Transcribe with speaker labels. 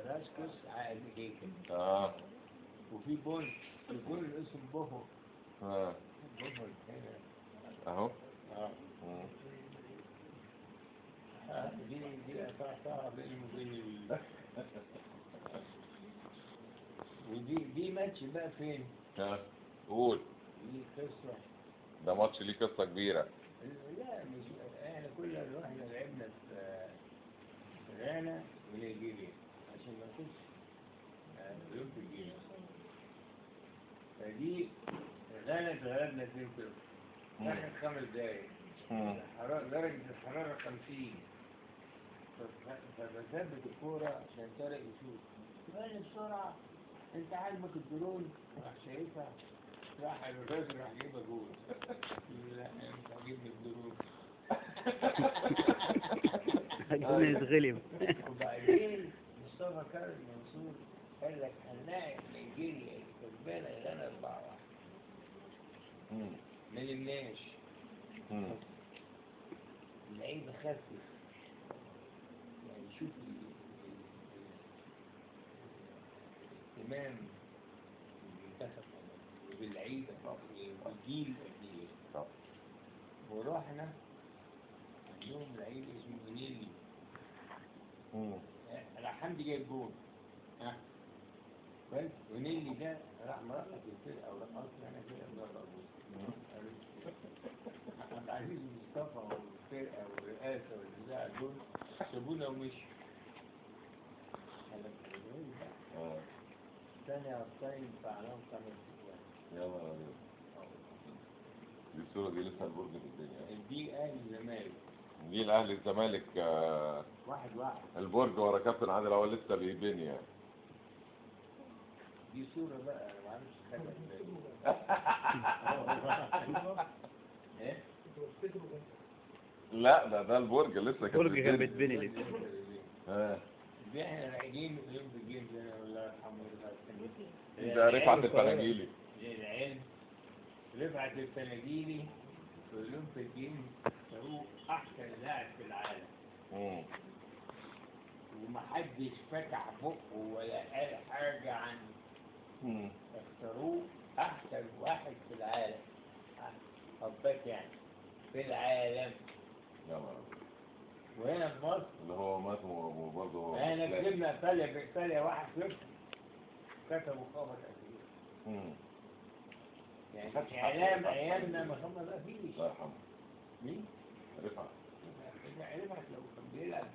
Speaker 1: راسكوس عائل هيكل. وفي جول، الجول اسمه بوفو. بوفو هنا
Speaker 2: اهو.
Speaker 1: دي قطعتها بيني وبين ودي ماتش بقى فين؟
Speaker 2: قول.
Speaker 1: دي قصة،
Speaker 2: ده ماتش ليه قصة كبيرة.
Speaker 1: لا مش احنا كلنا رحنا لعبنا في غانا ونيجيريا عشان ما نخش اولمبيك جيمز. فدي غانا اتغلبنا 2-0 آخر 5 دقايق. درجة الحرارة 50. فبثبت الكورة عشان طارق يشوف. قال بسرعة أنت عاجبك الدرون؟ راح شايفها، راح الراجل راح جايبها جول. لا أنت عاجبني الدرون.
Speaker 3: عاجبني يتغلب.
Speaker 1: وبعدين مصطفى كامل منصور قال لك هنلاعب نيجيريا اللي كسبانة غانا 4-1. ما نمناش. اللعيبة خفت. يعني شوف الاهتمام بالمنتخب وباللعيبة والجيل قد ايه. ورحنا عندهم لعيب اسمه إنيلي. راح حمدي جايب جول. كويس. ونيلي ده راح مرقص الفرقة ورقصني أنا كده بره جول. عبد العزيز مصطفى والفرقة والرئاسة والبتاع دول سابونا ومشوا. تاني هفتين فعلهم 5 أجوان.
Speaker 2: يا نهار أبيض. دي الصورة دي لسه البرج في الدنيا.
Speaker 1: دي أهلي الزمالك.
Speaker 2: دي الأهلي الزمالك.
Speaker 1: 1-1.
Speaker 2: البرج ورا كابتن عادل هو لسه بيبني يعني.
Speaker 1: دي صورة بقى أنا معرفش خدها ازاي. إيه؟
Speaker 2: لا ده البرج لسه كان
Speaker 3: البرج كان بيتبني لسه.
Speaker 1: دي احنا راجعين يوم الجيم ده الله يرحمه.
Speaker 2: ده رفعت الفناجيلي.
Speaker 1: للعلم رفعت الفناجيلي في اولمبيك جيم هو احسن لاعب في العالم. ومحدش فتح بقه ولا قال حاجة عنه. اختاروه احسن واحد في العالم. هبات يعني في العالم. وهنا في مصر
Speaker 2: اللي هو مات وبرضه
Speaker 1: احنا كسبنا ايطاليا في ايطاليا 1-0. كتبوا خبر قد ايه. يعني اعلام ايامنا ما فيش.
Speaker 2: الله يرحمه.
Speaker 1: مين؟
Speaker 2: رفعت.
Speaker 1: رفعت لو كان بيلعب